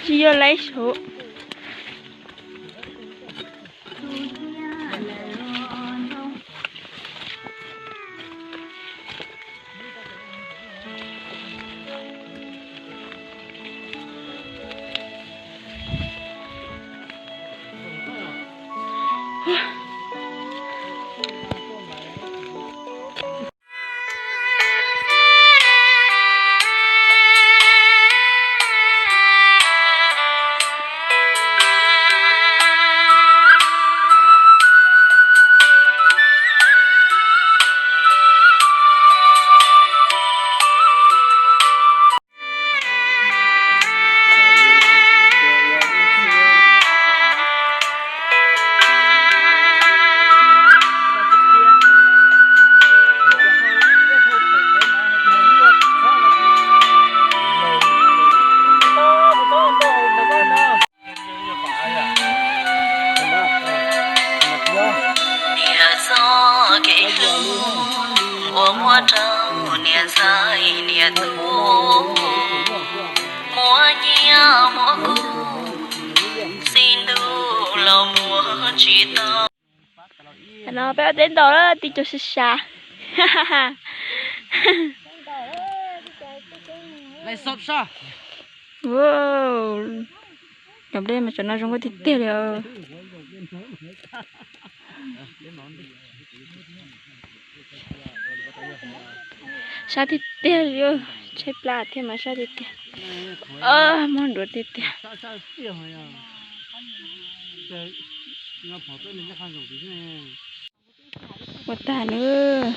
Tsis yog laiv saum. Niam txoj kev hlub uas muaj rau niam ntxhais niam tub, muab nyiaj muab kub, txij ntuj los muab tsis tau. Tam no peb ua teb ntaus lawm, tiv cov sab sab. Cov nplej mas cov no zoo nkauj tiag tiag li. Sab tiag tiag li, tshaib plab thiab mas sab tiag tiag. Mob nruav tiag tiag. Ua tag nawb.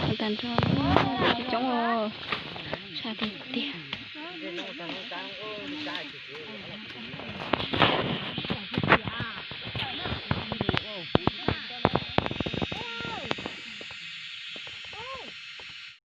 Ua tag nrho, coob os. Sab tiag tiag.